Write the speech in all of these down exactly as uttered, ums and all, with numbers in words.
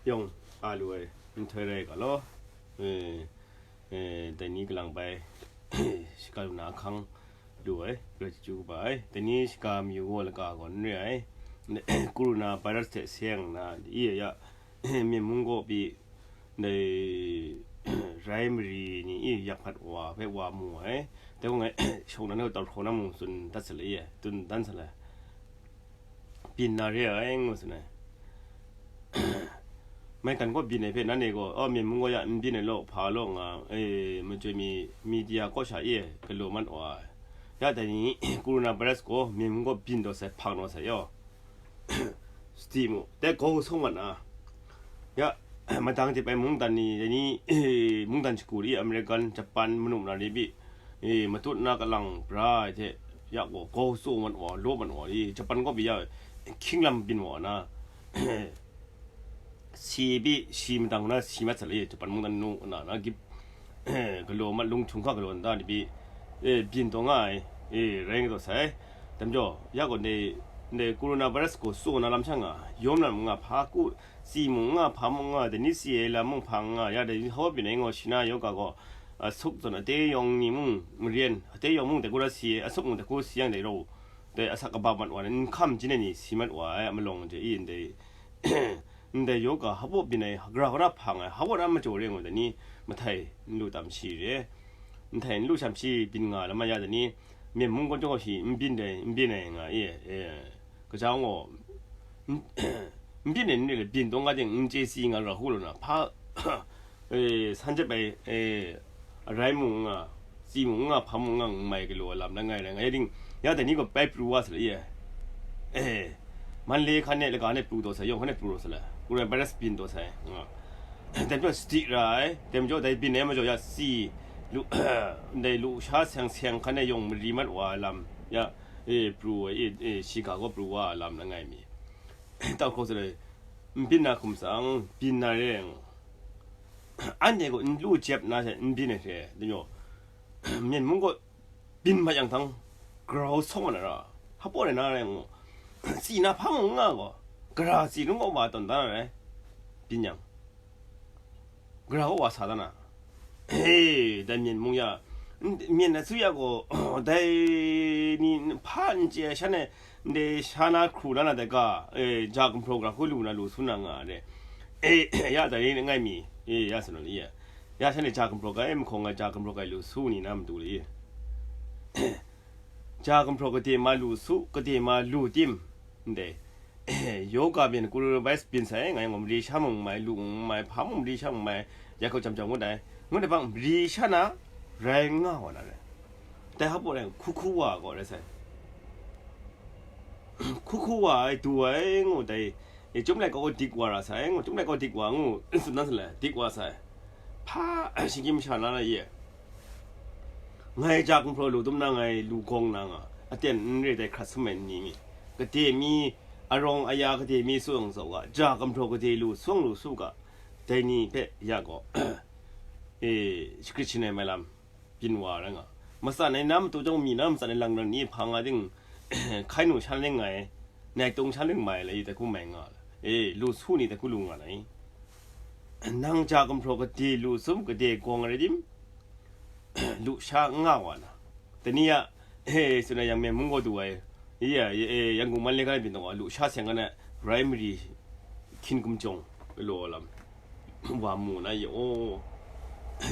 Yawng a lu ai nhtoi rai ga law, e, e, dai ni kalang bai, shaka lu na ahkang lu ai, gratitude kaba ai. Dai ni shaka mayu gaw laka gaw n re ai. Corona virus hte seng na, i ya, myen mung gaw pyi, dai rai mari ni i yak hpat wa hpe wa mu ai. Dai gaw ngai, shawng na, tau hkraw na mung tsun dat sa le, tsun dan sa le. Byin na re ai, ngu tsun ai. Maigan gaw byin ai hpe, nanhte gaw, aw, myen mung gaw ya n byin ai law, hpa law nga, e, machyoi mi, media kaw sha e galaw mat wa ai. Ya dai ni, corona virus gaw myen mung gaw byin daw sai, hpang daw sai yaw. Sadi mu, dai gaw sawng mat na. Ya, madang dip ai mungdan ni, dai ni, e, mungdan shagu i, American, Japan, manu mara ni pyi, e, matut na kalang bra ai hte, ya gaw, gaw tsaw mat wa, law mat wa, i, Japan gaw pyi ya, hkying lam byin wa na, si pyi, si madang na, si mat sa le, Japan mungdan nu na, na, gip, galaw mat, lung htung hka galaw nta ni pyi, e, byin taw nga ai, e, rai nga taw sai. Dai majaw, ya gaw ndai, ndai corona virus gaw tsaw na lam sha nga, yawm lam nga, hpa ku, si mung nga, hpa mung nga, dai ni si ai lam mung hpa nga, ya dai ni hkaw byin ai ngaw, shi na yoga gaw, a, suk zawn ate yawng ni mung, maren, ate yawng mung dai ku ra si ai, a suk mung dai ku si yang dai rau, dai asak kaba mat wa ai, n hkam jin ai ni si mat wa ai, a malawng hte i ndai, ndai yoga hpaw byin ai, gara gara hpang ai, hpaw na majaw re ngu dai ni, mahtai n lu tam shi re, mahtai n lu sham shi byin nga lam ma ya dai ni, myen mung gaw jaw shi n byin dai, n byin ai nga e, e, kaja gaw, n-, n byin ai n re le, byin taw nga ting, n chye si nga ra hu lu na, hpa, e, san jep ai, e, arai mung n nga, si mung n nga, hpa mung n nga, n mai galaw ai lam langai rai nga, ya ting, ya dai ni gaw bai pru wa sa le, e, e, Manle hkan e, laga ne pru taw sai, yawng hkan e pru taw sai le, corona virus byin taw sai, nga. Dai majaw sadi ra ai, dai majaw dai byin ai majaw ya si, lu, ndai lusha seng seng hkan e yawng mari mat wa ai lam, ya, e, pru ai, e, e, shiga gaw pru wa ai lam langai mi. Tau hkaw sa le, n byin na hkum tsang, byin na re ai ngaw. Anhte gaw n lu jep na hte n byin ai hte, dai majaw, myen mung gaw byin mat yang htang, grau sawng na ra, hpaw rai na rai ngu, tsi na hpa mung n nga gaw, gara tsi lung kaw wa tawn da na rai, byin yang, gara kaw wa sa da na, he, dai myen mung ya, n-, myen na su ya gaw, dai ni hpa n chye ai shan e, ndai sha na hkru na na dai ga, e, ja gumhpraw gara hku lu na lu su na nga re, e, ya dai ni ngai mi, e, ya sa na ni ya, ya shan e ja gumhpraw ga, e, mahkawng ai ja gumhpraw ga lu su ni na matu le, e. Ja gumhpraw gade ma lu su, gade ma lu tim, ndai, yoga byin, corona virus byin sai, ngai ngaw mari sha mung mai, lu mung mai, hpa mung mari sha mung mai, ya hkau jam jam ngut ai, ngut ai bang mari sha na, rai nga wa na rai. Dai hpaw rai, hku hku wa gaw rai sai. Hku hku wa ai, du ai, ngu dai, e, chyum lai kaw dik wa ra sai, ngu, chyum lai kaw dik wa, ngu, tsun dan sa le, dik wa sai. Hpa, shinggyim masha na la ye. Ngai ja gumhpraw lu dum na ngai lu gawng na nga, aten n re dai hkrat sum ai ni mi, gade mi, arawng aya gade mi su yang zau ga, ja gumhpraw gade lu sung lu su ga, dai ni hpe ya gaw, e, shakrit shangai mai lam, byin wa rai nga. Matsan ai na matu chyawm mi na, matsan ai lang ran ni hpa nga ting, hkai nu sha ning ngai, nai tung sha ning mai la i, dai hku mai nga la. E, lu su ni dai hku lu nga na i. Nang ja gumhpraw gade lu sum gade gawng rai tim, lu sha n nga wa na. Dai ni a, e, tsun ai yang myen mung gaw du ai, i ya, e, Yangon man le ga byin taw wa, lu sha seng ga na, rai mari hkyin gumjawng galaw lam, wa mu na ye, aw,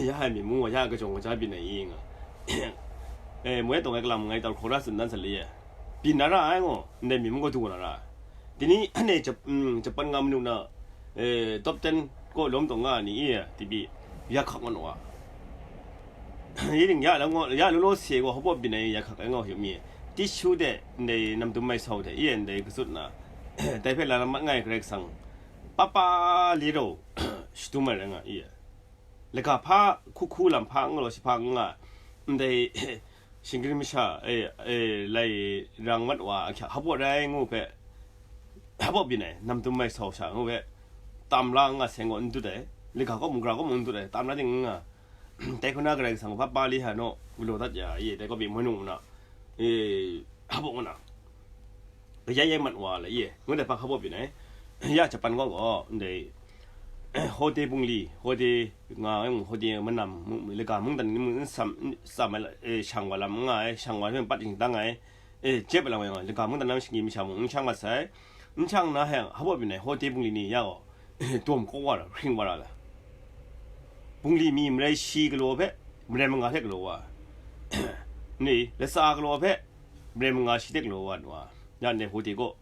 ya hai myen mung wa, ya kajawng kaja byin ai i nga. E, moi taw ngai kalam ngai tau hkau ra tsun dan sa le ye. Byin na ra ai ngaw, ndai myen mung gaw du na ra ai. Dai ni, anhte Jap-, mm, Japan nga manu na, e, top ten kaw lawm taw nga ni e, tibi, ya hkak nga naw a. Yi ning ya law ngaw, ya law law se gaw hpaw byin ai ya hkak ai ngaw hyu mi. Tishu de, ndai namdum mai sau de, e, ndai kazut na, dai hpe la mat ngai Karai Kasang, pa pa li rau, shadum ai rai nga, e. Laga hpa, hku hku lam hpa n galaw shi hpa n nga, ndai, shingkri masha, e, e, lai rang mat wa ahkyak, hpaw rai ngu hpe, hpaw byin ai, namdum mai sau sha ngu hpe, tam la n nga seng gaw n dut ai, laga kaw mung, gara kaw mung n dut ai, tam la ting n nga, dai hku na Karai Kasang hpa pa li ha naw, galaw dat ya, e, dai kaw pyi moi nung na, e, hpaw nga na, kayai yai mat wa la, e, ngu dai hpa hpaw byin ai, ya Japan kaw gaw, ndai, Hawde bungli, Hawde nga ai mung, Hawde manam, laga mungdan ni mung n sam, n sam ai la, e, shang wa lam n nga ai, shang wa ai hpe pat shingtang ai, e, jep ai lam nga ai, laga mungdan na shinggyim masha mung n shang mat sai, n shang na hpe, hpa byin ai, Hawde bungli ni ya gaw, dawm kau wa ra, hkring wa ra la. Bungli mi marai shi galaw hpe, marai manga hte galaw wa, ni, latsa galaw hpe, marai manga shi hte galaw wa nu a, ya ndai Hawde gaw,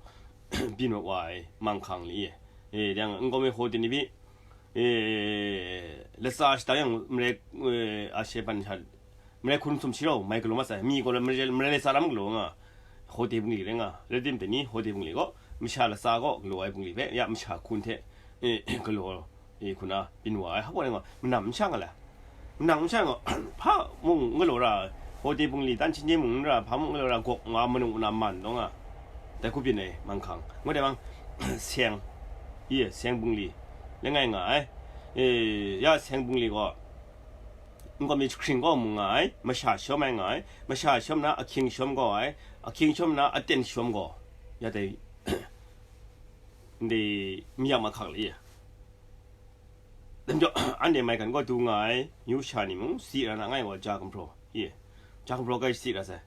byin wa ai, manghkang li, e, yang n gaw me Hawde ni hpe, e, latsa shada yang marai, e, a she ban sha, marai hkun sum shi rau mai galaw mat sai, mi gaw marai, marai latsa lam galaw nga, Hawde bungli rai nga, rai tim dai ni, Hawde bungli gaw, masha latsa gaw galaw ai bungli hpe, ya masha hkun hte, e, galaw, e, hkun na byin wa ai, hpa rai nga, manam n shang nga la, manam n shang nga, hpa mung n galaw ra, Hawde bungli, dan shin mung n ra, hpa mung n galaw ra, gawk nga, manu na man taw nga, dai hku byin ai, manghkang, ngut ai bang, seng, ye, seng bungli, langai nga ai, e, ya seng bungli gaw, n gaw mi jahkring gaw mu nga ai, masha shawm ai nga ai, masha shawm na ahkying shawm gaw ai, ahkying shawm na aten shawm gaw, ya dai, ndai mi ya mahkak li, dai majaw, anhte maigan gaw du nga ai, myu sha ni mung, sadi ra na ngai gaw ja gumhpraw, ye, ja gumhpraw kai sadi ra sai.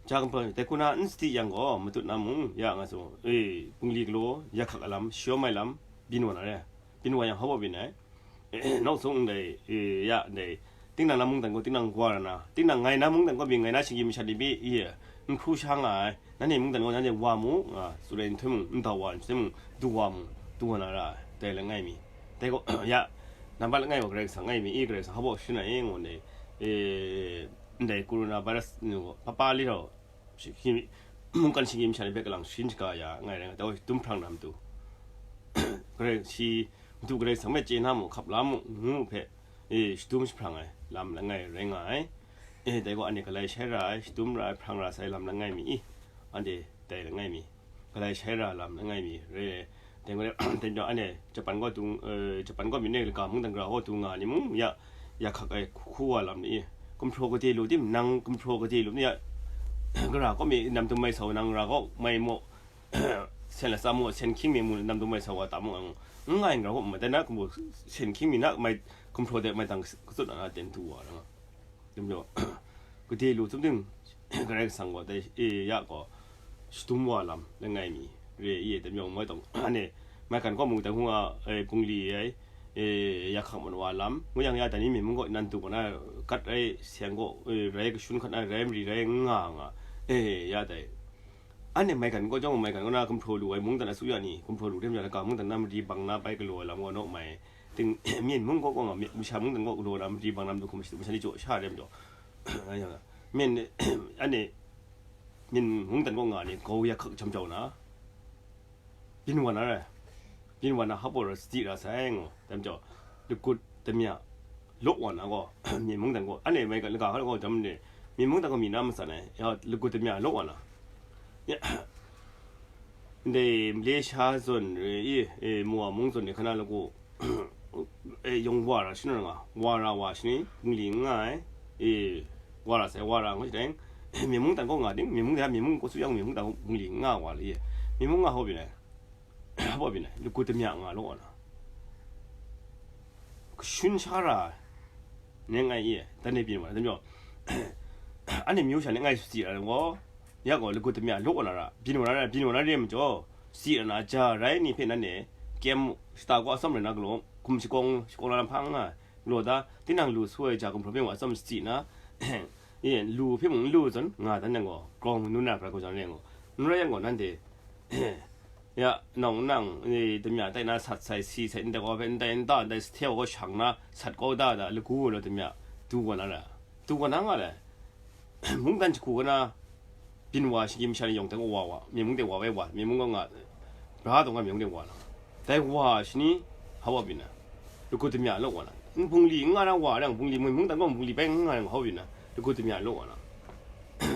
Ja gumhpraw, dai hku na n sadi yang gaw, matut na mung, ya nga su, e, bungli galaw, ya hkak ai lam, shawm ai lam, byin wa na re, byin wa yang hpa baw byin ai. Nawk sung ndai, e, ya, ndai, tinang na mungdan gaw, tinang wa ra na, tinang ngai na mungdan gaw, byin ngai na shinggyim masha ni hpe, e, n hkru sha nga ai, nanhte mungdan gaw, nanhte wa mu, nga, tsun ai nhtoi mung, n dau wa, nhtoi mung, du wa mu, du wa na ra, dai langai mi. Dai gaw, ya, nambat langai wa Karai Kasang ngai mi, e, Karai Kasang hpa baw shin ai, ngu ndai, e, ndai corona virus ni gaw, papa li rau, shi, shi, mungkan shinggyim masha ni hpe kalang sharin shaga ya, ngai rai nga, dai gaw, dum hprang na matu. Karai, shi, Madu Karai Kasang hpe chye na mu, hkap la mu, ngu hpe, e, shadum jahprang ai lam langai rai nga ai. E, dai gaw anhte galai shai ra ai, shadum ra ai, hprang ra sai lam langai mi i, anhte dai langai mi, galai shai ra lam langai mi rai ai. Dai gaw, dai gaw anhte Japan gaw dung, e, Japan gaw mi ne laga mungdan gara gaw dung nga ni mung, ya, ya hkak ai hku wa lam ni i, gumhpraw gade lu tim, nang gumhpraw gade lu ni ya, gara gaw mi nam dum mai sau, nang ra gaw mai maw, sen latsa mu, sen hkying mi mu, nam dum mai sa wa ta mu, n nga yin grau gaw, ma, dai na, kumbu, sen hkying mi na mai, gumhpraw de mai tang, katsun na, na ten tu wa, na. Dum jaw, gade lu, tsum ting, Karai Kasang gaw, dai, e, ya gaw, shadum wa lam, langai mi, re, ye, dum jaw, mai tang, ane, mai kan gaw mu, dai hung a, e, bungli ai, e, ya hkak man wa lam, ngu yang ya, dai ni mi mung gaw, nan tu gaw na, kat rai, seng gaw, e, rai, kashun hkat na, rai, mari rai, nga, nga, e, ya dai. Anhte maigan gaw, chyawm maigan gaw na gumhpraw lu ai mungdan asuya ni, gumhpraw lu hte maren laga mungdan na mari bang na bai galaw ai lam gaw naw mai. Ting, Myen mung gaw, gaw nga, Myen, masha mungdan gaw galaw na mari bang na matu hkum shadu masha ni jaw sha re majaw. Myen, anhte, Myen mungdan gaw nga ni, grau ya hkak jam jau na, byin wa na rai. Byin wa na hpa baw sadi ra sai ngu, dai majaw, lagut damya, law wa na gaw, Myen mungdan gaw, anhte mai ga, laga hkra gaw, dam ni, Myen mungdan gaw mi na matsan ai, ya, lagut damya, law wa na. Ya, ndai Malaysia zawn re i, e, Mawa mung zawn ni hkana lagu, e, yawng wa ra shani nga, wa ra wa shani, bungli n nga ai, e, wa ra sai, wa ra ngu shi dai, Myen mungdan gaw nga ting, Myen mungdan, Myen mung gaw su yang, Myen mungdan gaw bungli n nga wa le, Myen mung nga hpa byin ai. Hpa byin ai, lagut damya nga law wa na. Kashun sha ra, neng ngai i, dan e byin wa na, dai majaw, anhte myu sha ni ngai sadi ra gaw, ya gaw lagut damya law wa na ra, byin wa na ra, byin wa na re majaw, sadi ra na ja rai ni hpe nanhte, kyem shata gaw atsawm rai na galaw, hkum shakawng, shakawng la na hpang nga, galaw da, tinang lu su ai ja gumhpraw hpe gaw atsawm sadi na, Ye, lu hpe mung n lu zawn, nga dan yang gaw, grawng nu na prat gaw jang re yang gaw, n rai yang gaw, nanhte, ya, nawng nang, e, damya tai na sat sai, si sai, ndai gaw hpe, ndai nta, ndai sahte gaw shang na, sat kau da da, lagu gaw law damya, du gaw na ra, du gaw na nga le, mungdan jahku gaw na, byin wa shagim sha ni yawng dai gaw wa wa, Myen mung de wa wai wa, Myen mung gaw nga, bra taw nga Myen mung de wa na. Dai wa shani, hpa wa byin na, lagut damya law wa na. N bungli n nga na wa yang, bungli Myen mungdan gaw bungli bai n nga yang, hpa wa byin na, lagut damya law wa na.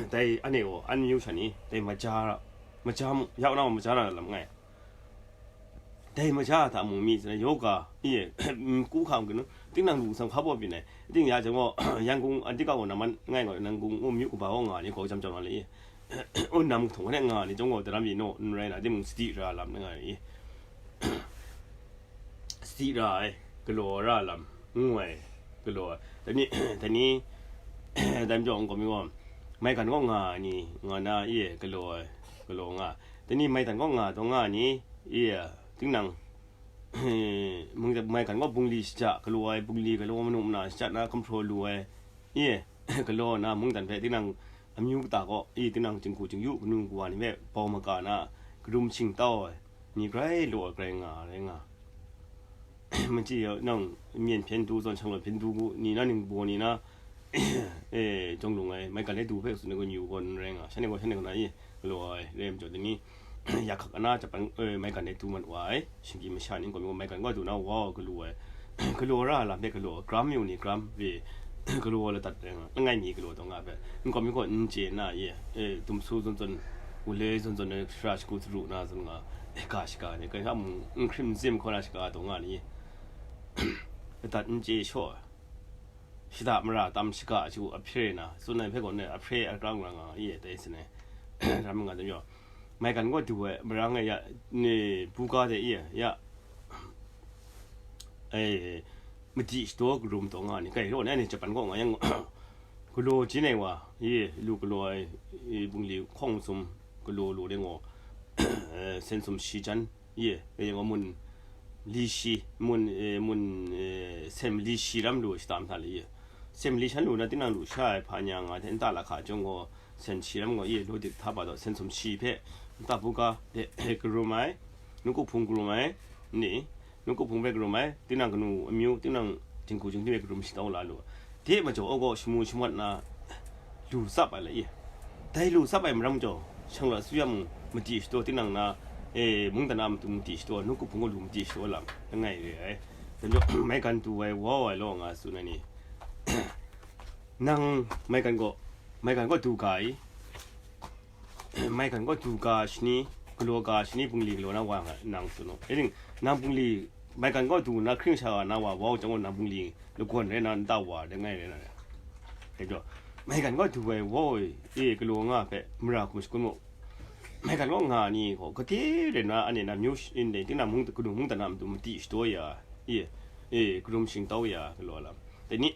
Dai anhte gaw, an myu sha ni, dai maja ra, maja mu, ya na wa maja ra lam ngai. Dai maja hta mung mi, tsan na, yoga, i, n ku hkam kanu, tinang lu sam hpa wa byin ai. Ting ya jang gaw, Yangon, anhte gaw, naman ngai gaw, Yangon, o, myu kaba gaw nga ni, gaw jam jam na le, i. O, nam htung hkra nga ni, jang gaw, daram yi naw, n rai na, timung sadi ra lam na nga ni. Tsi ra ai, galaw ra lam, ngu ai, galaw ai. Dai ni, dai ni, dai majaw n gaw mi gaw, maigan kaw nga ai ni, nga na, i e, galaw ai, galaw nga. Dai ni, maigan kaw nga taw nga ai ni, i e, tinang, mung-, maigan kaw bungli shaja, galaw ai, bungli, galaw manu mana shaja na, gumhpraw lu ai, i e, galaw na, mungdan hpe, tinang amyu kata kaw, i, tinang jinghku jingyu, kanu kawa ni hpe, bau maga na, karum shingtau ai, ni grai law ai, grai nga ai, rai nga. Machyi nang myen hpyen du, zawn shanglawt hpyen du, ni na ningbaw ni na, e, jawng lung ai, maigan le du hpe tsun ai gaw, nyu gaw n rai nga, shanhte gaw, shanhte gaw na, e, galaw ai, rai majaw, dai ni, ya hkak ana, japan, e, maigan le du mat wa ai, shinggyim masha ni gaw, maigan gaw du na, wa galu ai, galaw ra lam hpe galaw, gram yu ni, gram re, galaw ladat rai nga, langai mi galaw taw nga hpe, n gaw mi gaw n chye na, e, e, dumsu zawn zawn, wule zawn zawn, e, shara shagu saru na zawn nga, e, ga shaga ni, kai hta mung, n hkrim n zim hkaw na shaga taw nga ni, ladat n chye shaw ai. Shada mara tam shaga shagu ahpre na, tsun ai hpe gaw ne, ahpre akrang nga nga, i e, tai sin ai, ram nga dai majaw, maigan kaw du ai, marang e ya, ni, buga de, i e, ya, e, madi shadaw karum taw nga ni, kai raw ni, ani japan kaw nga yang, galaw jin ai wa, i e, lu galaw ai, i, bungli hkawng sum, galaw lu de ngaw, e, sen sum shi jan, Ye, e, nga mun li shi, mun, e, mun, e, sem li shi ram lu shata mahta le, ye. Sem li shan lu na tinang lu sha ai hpa nya nga hte nta lahka chyawm gaw, sen shi ram gaw, ye, lo dik hta pa taw, sen sum shi hpe, nta buga de, karum ai, nawku hpung karum ai, ni, nawku hpung hpe karum ai, tinang kanu amyu, tinang jinghku jinghti hpe karum shingtau la lu. De majaw, agaw shamu shamawt na, lu tsap ai la i. Dai lu tsap ai maram jaw, shanglawt asuya mung madi shadaw tinang na, e, mungdan a matu madi shadaw, nawku hpung gaw lu madi shadaw lam langai re ai. Dai majaw, maigan du ai, wau ai law nga tsun ai ni, nang maigan gaw, maigan gaw du ga i, maigan gaw du ga shani, galaw ga shani, bungli galaw na wa nga nang tsun u. Ening, nang bungli maigan gaw du na hkring sha ga na wa, wau chyawm gaw nang bungli lagawn rai na, nta wa, langai rai na. Dai jaw, maigan gaw du ai, woi, e, galaw nga hpe, mara hkum shakun mu. Maigan gaw nga ni gaw, kade rai na, ane na myu sh-, ndai, tinang mung, kanu mungdan a matu madi shadaw ya, e, e, karum shingtau ya, galaw lam. Dai ni,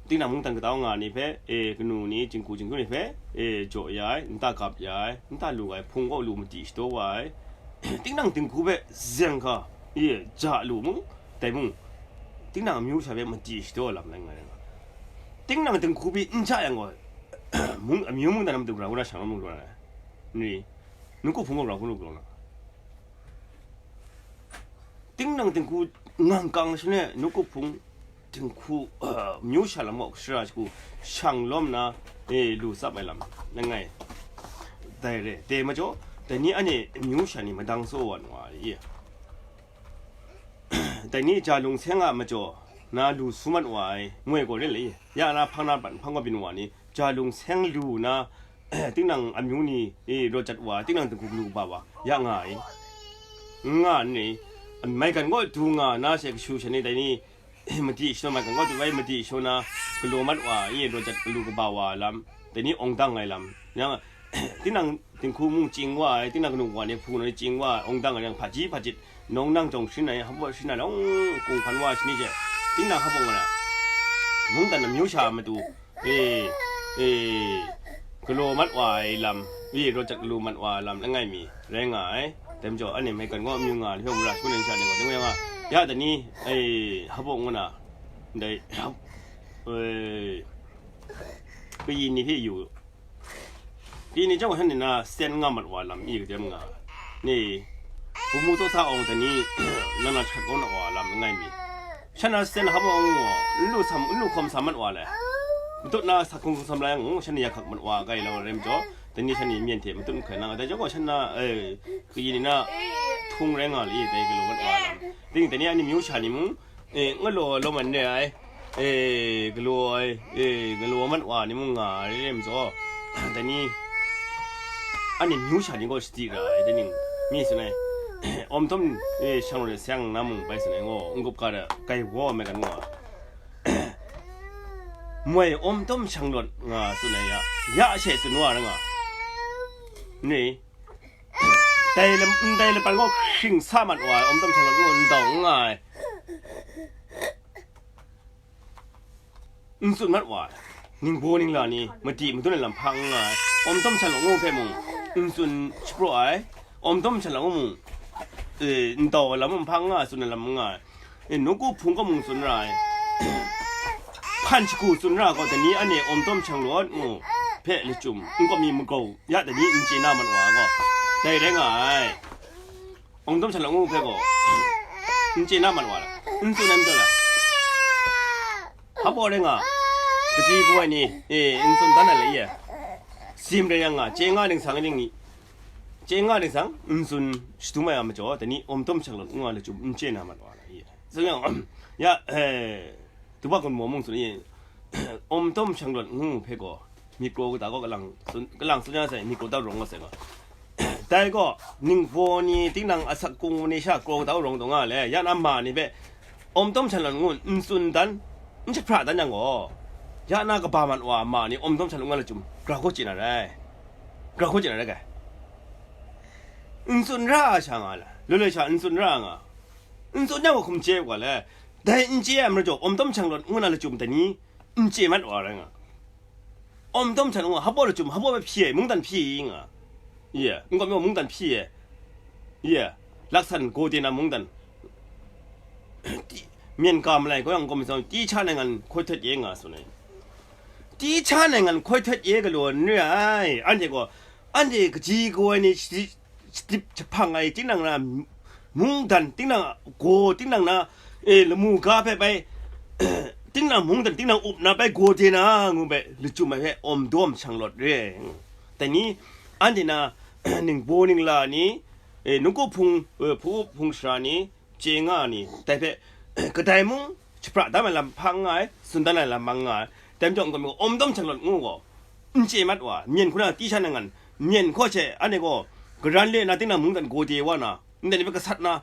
tinang mungdan kata nga ni hpe, e, kanu ni, jinghku jinghku ni hpe, e, jaw ya ai, nta gap ya ai, nta lu ai, hpung gaw lu madi shadaw wa ai, tinang dinghku hpe zeng hka, e, ja lu mung, dai mung, tinang amyu sha hpe madi shadaw lam langai nga. Tinang dinghku pyi n ja yang gaw, mung, amyu mungdan a matu grau na shang lu lu na, ni, nawku hpung gaw grau hkun lu lu na. Tinang dinghku ngang kang shane, nawku hpung dinghku, a, myu sha lam gaw shara shagu shang lawm na, e, lu tsap ai lam langai. Dai re, dai majaw, dai ni ane myu sha ni madang tsaw wa nu ai, dai ni ja lung seng a majaw na lu su mat wa ai, moi gaw re le, ya na hpang na pat hpang gaw byin wa ni, ja lung seng lu na, tinang amyu ni, e, rawt jat wa, tinang dinghku galu kaba wa, ya nga ai. Nga nni, maigan gaw du nga na she kashu sha ni, dai ni, madi shadaw, maigan gaw du ai madi shadaw na, galaw mat wa, e, rawt jat galu kaba wa lam, dai ni awng dang ai lam, yang, tinang dinghku mung ching wa ai, tinang kanu wa ni hpung ni ching wa ai, awng dang ai yang, hpaji hpajit, nawng nang jawng sharin ai, hpaw sharin ai, long kung hpan wa shani hte, tinang hpaw nga na, mungdan amyu sha matu, e, e, galaw mat wa ai lam, e, rawt jat galaw mat wa ai lam langai mi rai nga ai. Dai majaw, ane maigan gaw amyu nga ai, hpyen mara shagun ai sha ni gaw, dai nga, ya dai ni, e, hpaw nga na, ndai, e, kayin ni hpe yu, Pyi ni chyawm shanhte na sen nga mat wa lam i kadem nga, ni, bumu tsaw sa awng dai ni, nang na hkrat kau na wa lam langai mi, shan na sen hpa awng gaw, n lu sam, n lu hkawm sa mat wa le, matut na sa hkung hkung sam la yang, shan ni ya hkak mat wa kai lam rai majaw, dai ni shan ni myen hte matut n hkai nang, dai chyawm gaw shan na, e, kayin ni na htung rai nga li, dai galaw mat wa lam, dai ni, dai ni a ni myu sha ni mung, e, ngalaw law man re ai, e, galaw ai, e, galaw mat wa ni mung nga ai re majaw, dai ni, anhte myu sha ni gaw shadi ra ai, dai ni, mi tsun ai, awm htawm, e, shang rawt ai sayang na mung bai tsun ai, ngaw, n-gup ga da, gai waw ai maigan wa, moi awm htawm shang rawt nga tsun ai ya, ya she tsun wa ra nga, ni, dai lam, ndai laban gaw hkring sa mat wa ai, awm htawm shang rawt ngaw, ndau n nga ai, n tsun mat wa ai. Ningbaw ningla ni madi madun ai lam hpa n nga ai. Awmdawm Shanlawt ngu hpe mung n tsun shapraw ai. Awmdawm Shanlawt ngu mung, e, n dau ai lam mung hpa n nga ai, tsun ai lam n nga ai. E, nawku hpung kaw mung tsun ra ai. Hpan shagu tsun ra ai gaw, dai ni anhte Awmdawm Shanlawt ngu hpe lachyum n kawp mi magrau ya, dai ni n chye na mat wa ai gaw, dai rai nga ai. Awmdawm Shanlawt ngu hpe gaw, n chye na mat wa la, n tsun ai majaw la, hpa baw rai nga, kaji kaw ai ni, e, n tsun dan ai la ye. Sim rai yang nga, chye nga ningsang ning, chye nga ningsang, n tsun shadum ai a majaw, dai ni Awmdawm Shanlawt ngu ai lachyum n chye na mat wa la ye. Tsun yang, ya, e, Tuba Gun Maw mung tsun ye, Awmdawm Shanlawt ngu hpe gaw, myit kraw kata gaw kalang tsun, kalang tsun ya sai, myit kraw kata rawng nga sai gaw. Dai gaw, ningbaw ni tinang asak kung ni sha kraw kata rawng taw nga le, ya na ma ni hpe, Awmdawm Shanlawt ngu n tsun dan, n jahpra dan yang gaw, ya na kaba mat wa ma ni Awmdawm Shanlawt nga lachyum, gra hkaw chye na rai. Gra hkaw chye na rai kai. N tsun ra ai sha nga la, loi loi sha n tsun ra nga. N tsun yang gaw hkum chye wa le, dai n chye ai majaw, Awmdawm Shanlawt ngu na lachyum dai ni, n chye mat wa rai nga. Awmdawm Shanlawt ngu, hpa baw lachyum, hpa baw hpe hpyi ai, mungdan hpyi nga. Ye, n gaw mi gaw mungdan hpyi ai. Ye, laksan gaw de na mungdan. Ti-, myen ka malai gaw yang gaw mi zawn, ti cha nai ngan hkoi htet ye nga tsun ai. Ti cha nai ngan hkoi htet ye galaw n re ai, anhte gaw, anhte kaji kaw ai ni shadi-, shadip jahpang ai tinang na mungdan, tinang gaw, tinang na, e, lamu ga hpe bai, tinang mungdan, tinang up na bai gaw de na ngu bai, lachyum ai hpe Awmdawm Shanlawt re ai. Dai ni, anhte na, ningbaw ningla ni, e, nungku hpung, e, hpu hpung sara ni, chye nga ni, dai hpe, kadai mung, jahpra dam ai lam hpa n nga ai, tsun dan ai lam hpa n nga ai, dai majaw n gaw mi gaw, Awmdawm Shanlawt ngu gaw, n chye mat wa, myen hku na ti sha nai ngan, myen hkaw she, anhte gaw, garan le na tinang mungdan gaw de wa na, ndai ni hpe gasat na,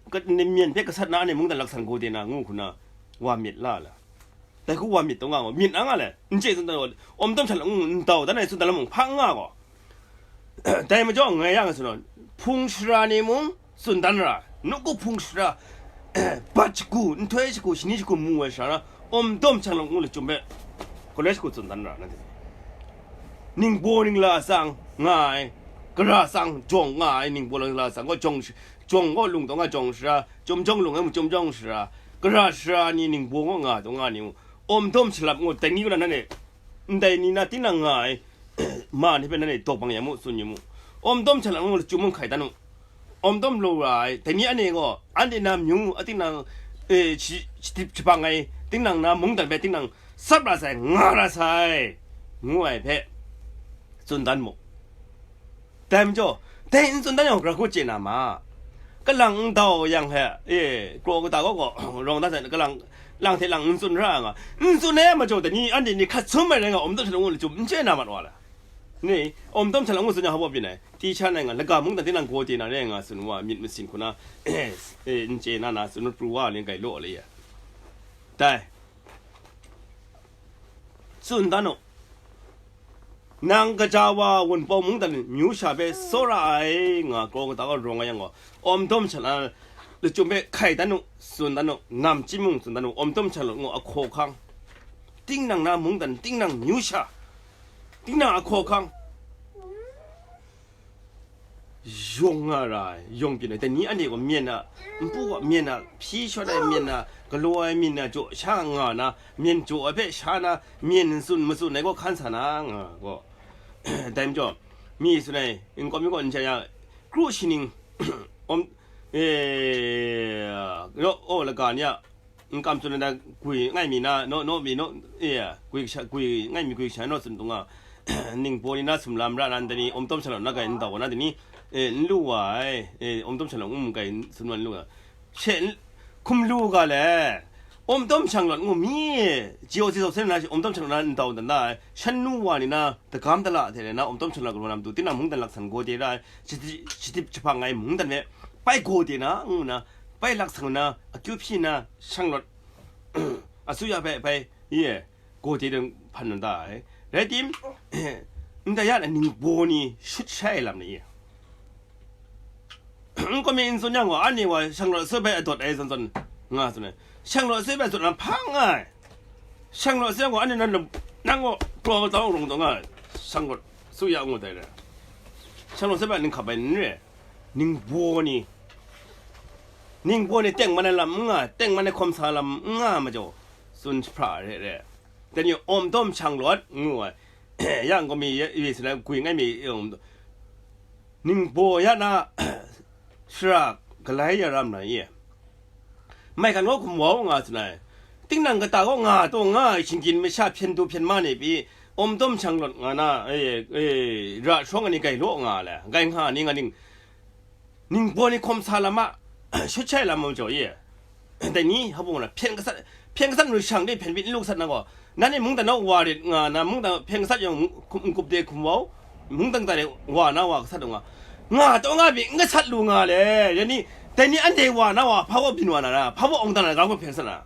ka-, myen hpe gasat na, anhte mungdan laksan gaw de na, ngu hku na, wa myit la la. Dai hku wa myit taw nga gaw, myit na nga le, n chye tsun dan gaw, Awmdawm Shanlawt ngu n dau dan ai tsun dan lam mung hpa n nga gaw, dai majaw ngai yang tsun gaw, hpung sara ni mung tsun dan ra, nawku hpung sara, bat shagu, nhtoi shagu, shani shagu mu ai sara na, Awmdawm Shanlawt ngu lachyum hpe, galoi shagu tsun dan ra, nanhte. Ningbaw ningla tsang nga ai, gara tsang jawng nga ai, ningbaw ningla tsang gaw jawng shi-, jawng gaw lung taw nga jawng sara, chyum jawng lung ai mung chyum jawng sara, gara sara ni ningbaw gaw nga taw nga ni mung, Awmdawm Shanlawt ngu dai ni kaw na nanhte, ndai ni na tinang nga ai, ma ni hpe nanhte daw bang ya mu, tsun yu mu. Awmdawm Shanlawt ngu lachyum mung hkai dan u. Awmdawm lu ra ai, dai ni anhte gaw, anhte na myu, a tinang, e, shi-, shadip jahpang ai, tinang na mungdan hpe tinang tsap ra sai, nga ra sai, ngu ai hpe, tsun dan mu. Dai majaw, dai n tsun dan yang, gara hku chye na ma. Kalang n dau yang hpe, e, kraw kata gaw gaw, rawng da sai, kalang, lang hte lang n tsun ra nga. N tsun ai majaw, dai ni, anhte ni hkat sum ai rai nga, Awmdawm Shanlawt ngu lachyum n chye na mat wa la. Ni, Awmdawm Shanlawt ngu tsun yang hpa baw byin ai, ti cha nai ngan, laga mungdan tinang gaw de na rai nga tsun wa, myit masin hku na, e, n chye na na, tsun pru wa, ling gai law le ya. Dai. Tsun dan u. Nang gaja wa Wunpawng mungdan myu sha hpe tsawra ai nga kraw kata gaw rawng ai yang gaw, Awmdawm Shanlawt lachyum hpe hkai dan u, tsun dan u, namchyim mung tsun dan u, Awmdawm Shanlawt ngu ahkaw ahkang. Tinang na mungdan, tinang myu sha, tinang ahkaw ahkang. Yawng nga ra ai, yawng byin ai, dai ni anhte gaw myen a, npu gaw myen a, hpyi shawt ai myen a, galaw ai myen a jaw sha nga na, myen jaw ai hpe sha na, myen n tsun matsun ai gaw hkan sa na nga gaw. Dai majaw, mi tsun ai, n kawm mi gaw n ja ya, kru shi ning, awm, e, raw, aw, laga ni a, n kam tsun ai na gwi ngai mi na, naw, naw mi, naw, e, gwi sha, gwi ngai mi gwi sha naw tsun dung a, ningbaw ni na sumla mara nan dai ni, Awmdawm Shanlawt na kai n dau wa na dai ni, e, n lu wa ai, e, Awmdawm Shanlawt ngu mu kai n tsun wa n lu wa. She n, hkum lu ga le, Awmdawm Shanlawt ngu mi, G O C Sawk Sen na Awmdawm Shanlawt na n dau dan da ai, shan nu wa ni na, dagam dala hte na Awmdawm Shanlawt galaw na matu, tinang mungdan laksan gaw de ra ai, shadip, shadip jahpang ai mungdan hpe, bai gaw de na, ngu na, bai laksan na, akyu hpyi na, Shanlawt, asuya hpe bai, ye, gaw de dang hpan na da ai. Rai tim, ndai ya na ningbaw ni shut shai ai lam ni ye. N kawm mi n tsun yang gaw, anhte wa Shanglawt Sawt bai adawt ai zawn zawn nga tsun ai. Shanglawt Sawt bai adawt na hpa nga ai. Shanglawt se gaw, anhte nan, nang gaw, taw taw rung taw nga, shanglawt su ya ngu dai re. Shanglawt se ba ning hkap ai n re, ningbaw ni, ningbaw ni tengman ai lam n nga, tengman ai hkawm sa lam n nga majaw, tsun jahpra re re. Dai ni awm dawm shanglawt ngu ai, yang gaw mi ye, ye si na gwi ngai mi, um, ningbaw ya na, shara galai ya ram na ye. Maigan gaw hkum wau nga tsun ai. Tingnang kata gaw nga taw nga ai shinggyim masha hpyen du hpyen ma ni pyi, awm dawm shanglawt nga na, e, e, ra shawng ai ni gai law nga le, gai nga ni nga ning, ningbaw ni hkawm sa lam a, shut shai lam majaw ye. Dai ni, hpa bung na, hpyen gasat, hpyen gasat maru shang de hpyen byin n lu gasat na gaw, nanhte mungdan naw wa rit nga na, mungdan hpyen gasat yawng n kup de hkum wau, mungdan kata de wa na wa gasat nga, nga taw nga pyi n gasat lu nga le, ya ni, dai ni anhte wa na wa, hpa baw byin wa na ra, hpa baw awng dan na, ga gaw hpyen gasat na.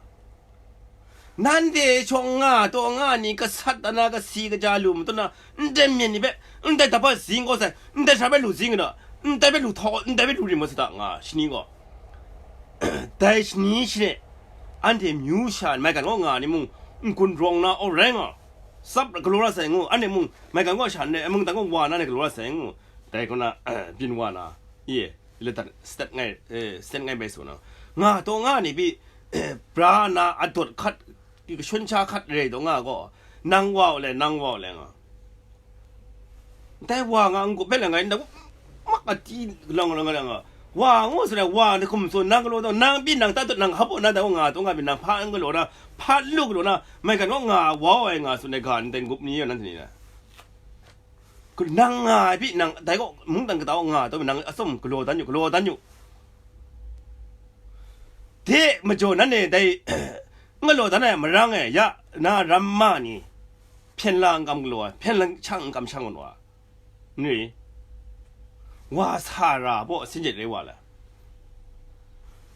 Nanhte shawng nga taw nga ni gasat da na, kasi kaja lu matut na, ndai myen ni hpe, ndai daba zing gaw sai, ndai sha hpe lu zing na, ndai hpe lu htaw, ndai hpe lu rim mat sa da nga, shani gaw. Dai shani shane, anhte myu sha maigan gaw nga ni mung, n-gun rawng na aw rai nga, tsap galaw ra sai ngu, anhte mung, maigan gaw sha nne, mungdan gaw wa na ni galaw ra sai ngu, dai kaw na, byin wa na, ye, ladat, stet ngai, eh, stet ngai bai su na, nga taw nga ni pyi, bra na adawt hkat, kashun sha hkat re taw nga gaw, nang wa u le, nang wa u le nga. Dai wa nga n-gup hpe langai, nang mak a ti lang lang lang nga. Wa ngu sa na, wa ni hkum tsun, nang galaw taw, nang pyi nang ta tut, nang hap u na, dai wa nga taw nga pyi, nang hpa n galaw na, hpa n lu galaw na, maigan gaw nga wau ai nga tsun ai ga, ndai n-gup ni yaw nan ni na. Nang nga ai pyi, nang dai gaw mungdan kata wa nga taw, nang atsawm galaw dan yu, galaw dan yu. De majaw nanhte dai n galaw dan ai marang e, ya na ramma ni, hpyen la n kam galaw ai, hpyen la shang n kam shang mat wa, n ri? Wa sa ra baw, sin jet rai wa la.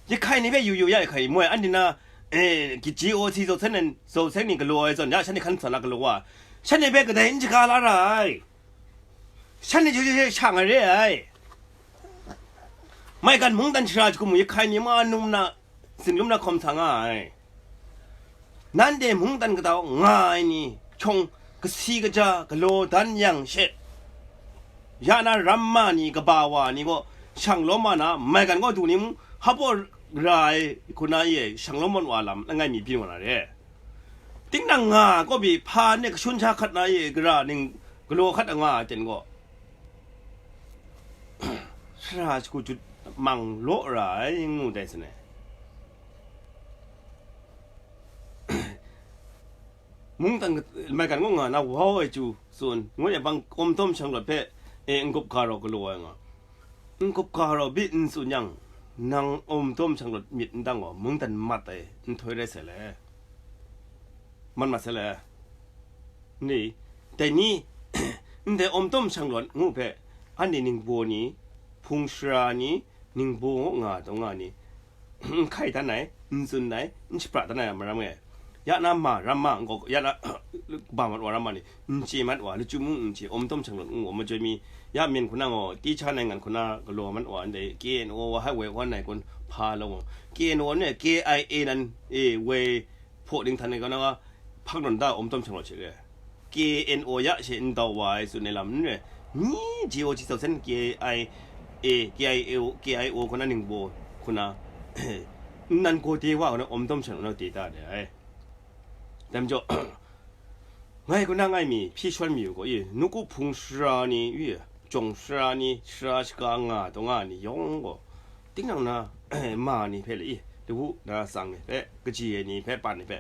Jahkai ni hpe yu yu ya, jahkai ni moi, anhte na, eh, G O C zaw sen, zaw sen ni galaw ai zawn, ya shanhte hkan sa na galaw wa, shanhte hpe kadai n shaga la ra ai. Shanhte hte hte hte shang ai re ai. Maigan mungdan shara jahku mu, jahkai ni ma num na, zinlum na hkawm sa nga ai. Nanhte mungdan kata nga ai ni, chyawng kasi kaja galaw dan yang she, ya na ramma ni, kaba wa ni gaw, shang lawm ma na, maigan gaw du ni mung, hap wa ra ai hku na ye, shang lawm mat wa lam langai mi byin wa na re. Tinang nga kaw pyi hpa ne kashun sha hkat na ye, gara ning galaw hkat a nga ai ten gaw, sara shagu jut mang law ra ai, ngu dai sa ne. Mungdan kat-, maigan kaw nga na wau ai chyu tsun, ngut e bang, awm dawm shanglawt hpe, e, n-gup ga rau galaw ai nga. N-gup ga rau bi n tsun yang, nang awm dawm shanglawt myit n dang gaw, mungdan mat ai nhtoi rai sai le. Mat mat sai le. Ni, dai ni, ndai awm dawm shanglawt ngu hpe, anhte ningbaw ni, hpung sara ni, ningbaw nga taw nga ni, n hkai dan ai, n tsun ai, n shapra dan ai a maram e. Ya na ma, ram ma, n gaw, ya na, ba mat wa ram ma ni, n chye mat wa, lachyum mung n chye, awm dawm shanglawt ngu wa majoi mi, ya myen hku na gaw, ti cha nai ngan hku na galaw mat wa, ndai K N O wa hai woi wan ai kun hpa law, K N O ne K I A nan, e, woi hpaw dinghtan ai kau na, hpang nawn da awm dawm shanglawt hte re. K N O ya she n dau wa ai tsun ai lam n re, ni G O G sau sen K I A, K I A O, K I O hku na ningbaw hku na, nnan gaw de wa hku na awm dawm shanglawt na de ta de ai. Dai majaw, ngai hku na ngai mi hpyi shawn mi u gaw, i, nawku hpung sara ni, i, jawng sara ni, sara shaga nga taw nga ni yawng gaw, tinang na, ma ni hpe le, i, lawu na tsang ni hpe, kaji ai ni hpe, pan ni hpe,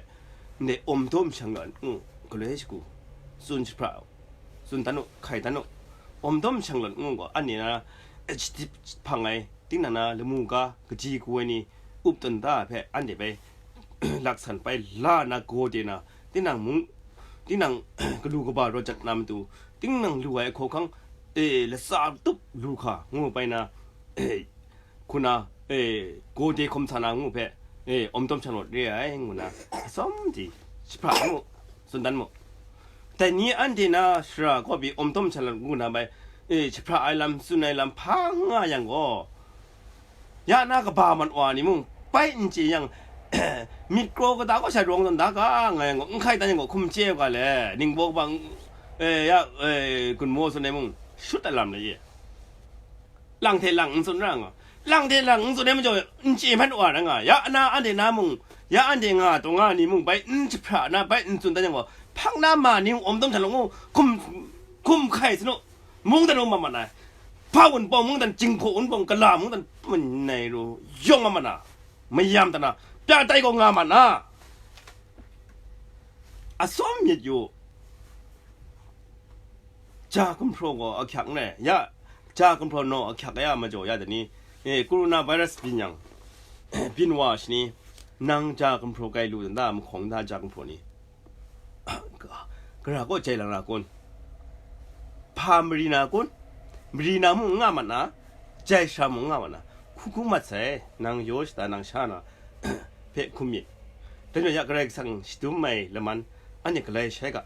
ndai awm dawm shanglawt ngu, galoi shagu, tsun jahpra u, tsun dan u, hkai dan u, awm dawm shanglawt ngu gaw, anhte na, eh, hpang ai, tinang na lamu ga, kaji ku ai ni, up tawn da ai hpe, anhte bai, laksan bai la na gaw de na, tinang mung, tinang galu kaba rawt jat na matu, tinang lu ai hkawhkang, e, latsa tup lu hka ngu bai na, e, hku na, e, gaw de hkawm sa na ngu hpe, e, awm dawm shanglawt re ai ngu na, atsawm di, jahpra mu, tsun dan mu. Dai ni anhte na sara kaw pyi awm dawm shanglawt ngu na bai, e, jahpra ai lam, tsun ai lam hpa n nga yang gaw, ya na kaba mat wa ni mung, bai n chye yang, Myit kraw kata kaw sha rawng tawn da ga, ngai gaw, n hkai dan yang gaw, hkum chye u ga le, ningbaw kaba, eh, ya, eh, gun maw tsun ai mung, shut ai lam le ye. Lang hte lang n tsun ra nga, lang hte lang n tsun ai majaw, n chye mat wa ra nga, ya na, anhte na mung, ya anhte nga taw nga ni mung, bai n jahpra na, bai n tsun dan yang gaw, hpang na ma ni mung, awm tawn hta long u, hkum, hkum hkai sa nu, mungdan rawng mat mat ai, hpa wunpawng mungdan, jinghpaw wunpawng, gala mungdan, manai ru, yawng mat mat na, mayam dan na, pya tai gaw nga mat na, atsawm myit yu. Ja gumhpraw gaw ahkyak n rai, ya, ja gumhpraw naw ahkyak ya majaw ya dai ni, eh, corona virus byin yang, byin wa shani, nang ja gumhpraw grai lu dan da, mahkawng da ja gumhpraw ni, gara kaw jai lang ra kun? Hpa mari na kun? Mari na mung n nga mat na, jai sara mung n nga mat na, hku hku mat sai, nang yaw shada nang sha na, hpe hkum myit. Dai majaw ya Karai Kasang shadum ai laman, anhte galai shai ga.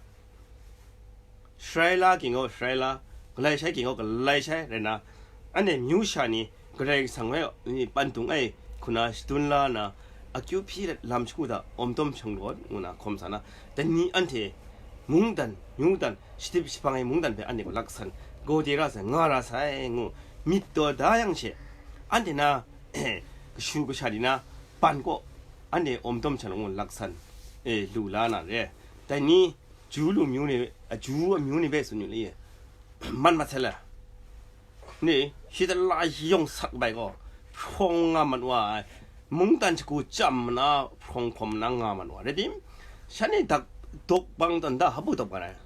Sharai la ging gaw sharai la, galai shai ging gaw galai shai rai na, anhte myu sha ni Karai Kasang hpe ni pan dung ai hku na shadun la na, akyu hpyi lam shagu hta awm tawn shang rawt ngu na hkawm sa na, dai ni anhte mungdan, mungdan, shadip shapang ai mungdan hpe anhte gaw laksan, gaw de ra sai, nga ra sai ngu myit taw da yang she, anhte na kashu kasha ni na ban kaw, anhte awm tawn shang rawt ngu laksan, e, lu la na re. Dai ni, Ju lu myu ni, a, Ju amyu ni hpe tsun yu le, man mat sai la. Ni, shi ta la yawng sat bai gaw, hprawng nga mat wa ai, mungdan shagu chyam na, hprawng hkawm na nga mat wa, rai tim? Shan ni dak dawk bang tawn da, hpa bu dawk bang ai?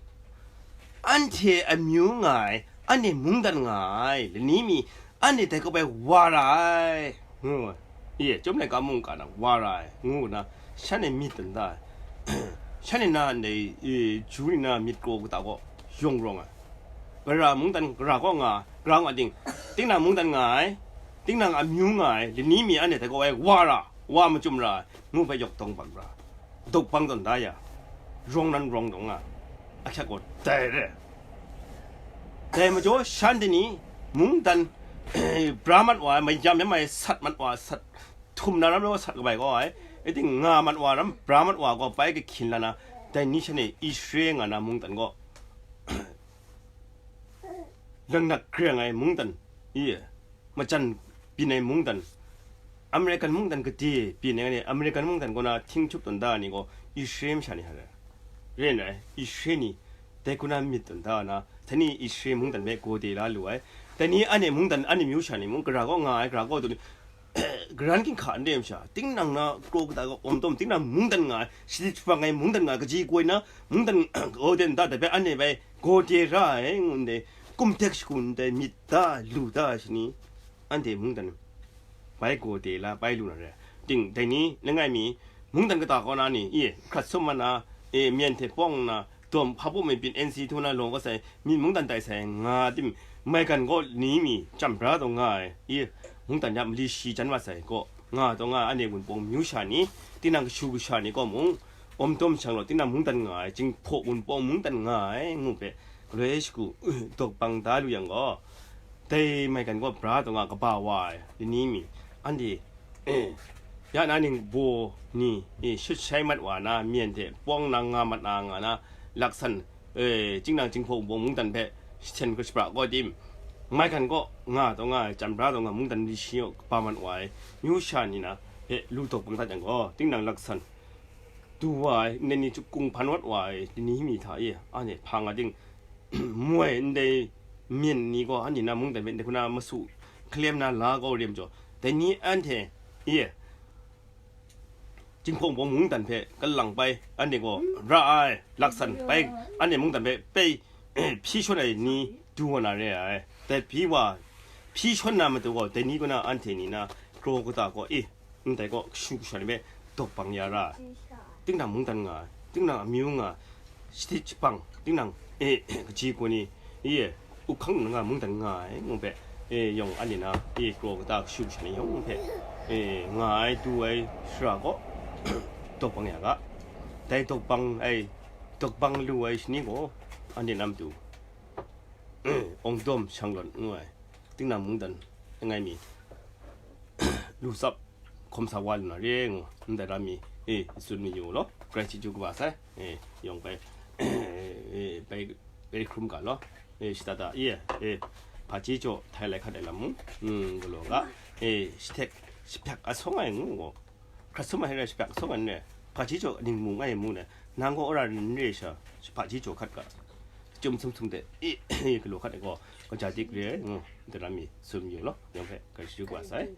Anhte amyu nga ai, anhte mungdan nga ai, lani mi, anhte dai kaw bai wa ra ai, ngu ai. Ye, chyum laika mungga na wa ra ai, ngu na, shan e myit tawn da ai. Shan e na ndai, e, Ju ni na myit kraw kata gaw yawng rawng ai. Gara mungdan, gara kaw nga, gara nga ting, tinang mungdan nga ai, tinang amyu nga ai, lani mi anhte dai kaw bai wa ra, wa machyum ra ai, ngu hpe yawk dawng bang ra. Dawk bang tawn da ya, rawng nan rawng dawng nga, ahkyak gaw dai re. Dai majaw shanhte ni mungdan, bra mat wa ai, mayam yam ai, sat mat wa ai, sat htum na ram law sat kabai gaw ai, ating nga mat wa ram, bra mat wa gaw bai kahkyin la na, dai ni shan e Israel nga na mungdan gaw, langnak greng ai mungdan, i, majan byin ai mungdan, American mungdan gade byin ai ni, American mungdan kaw na hting htup tawn da ai ni gaw, Israel masha ni hta rai. Rai nna, Israel ni dai kaw na myit tawn da na, dai ni Israel mungdan hpe gaw de la lu ai. Dai ni anhte mungdan, anhte myu sha ni mung, gara kaw nga ai, gara kaw du ni, garan ginhka n re ai masha, tinang na kraw kata ga awm tawn, tinang mungdan nga ai, shadit shapang ai mungdan nga ai, kaji kaw ai na mungdan gaw de nta, dai hpe anhte bai gaw de ra ai, ngu ndai, kum dek shagu ndai myit da, lu da ai shani, anhte mungdan bai gaw de la, bai lu na re. Ting, dai ni, langai mi, mungdan kata kaw na ni, i, hkrat sum mat na, e, myen hte pawng nna, dawm hpa bum ai byin N C htu na law kau sai, myit mungdan tai sai nga tim, maigan kaw ni mi, chyam bra taw nga ai, i, mungdan ya mali shi jan wa sai gaw, nga taw nga ai, anhte wunpawng myu sha ni, tinang kashu kasha ni kaw mung, awm tawn shang law, tinang mungdan nga ai, Jinghpaw wunpawng mungdan nga ai, ngu hpe, galoi shagu, dawk bang da lu yang gaw, dai maigan gaw bra taw nga kaba wa ai, lani mi, anhte, ya na ningbaw ni, e, shut shai mat wa na, myen hte pawng na nga mat na nga na, laksan, e, tinang Jinghpaw wunpawng mungdan hpe shasen shapra gaw tim, maigan kaw nga taw nga ai, chyam bra taw nga mungdan mali shi kaba mat wa ai, myu sha ni na hpe lu dawk bang dat yang gaw, tinang laksan du wa ai, ndai ni kung hpan wat wa ai, lani mi hta e, anhte hpa nga ting, moi ndai myen ni gaw, anhte na mungdan hpe ndai hku na masu hkalem na la kau re majaw, dai ni anhte, e, Jinghpaw wunpawng mungdan hpe kalang bai, anhte gaw ra ai, laksan bai, anhte mungdan hpe bai, hpyi shawn ai ni du wa na re ai. Dai hpyi wa, hpyi shawn na matu gaw, dai ni kaw na anhte ni na kraw kata gaw, e, ndai gaw kashu kasha ni hpe dawk bang ya ra ai. Tinang mungdan nga ai, tinang amyu nga ai, shadit shapang, tinang, e, kaji kaw ni, e, up hkang nna nga mungdan nga ai, ngu hpe, e, yawng anhte na, e, kraw kata kashu kasha ni yawng hpe, e, nga ai, du ai shara gaw, dawk bang ya ga. Dai dawk bang ai, dawk bang lu ai shani gaw, anhte na matu, awng dawm shang lawn ngu ai, tinang mungdan langai mi, lu tsap, hkum sa wa lu na re ngu, ndai ram mi, e, tsun mayu law, grai chyeju kaba sai, e, yawng bai, e, bai, bai hkrum ga law, e, shada da, e, e, hpaji jaw htai lai hkat ai lam mu, mm, galaw ga, e, shahtek, shahpyak asawng ai ngu gaw, hkrat sum ai rai shahpyak asawng ai n re, hpaji jaw ning mu ngai mu ne, nang gaw wora n re sha, hpaji jaw hkat ga, chyum sum sum de, e, e, galaw hkat ai gaw, kaja dik re ai ngu, ndai ram mi tsun mayu law, yawng hpe grai chyeju kaba sai.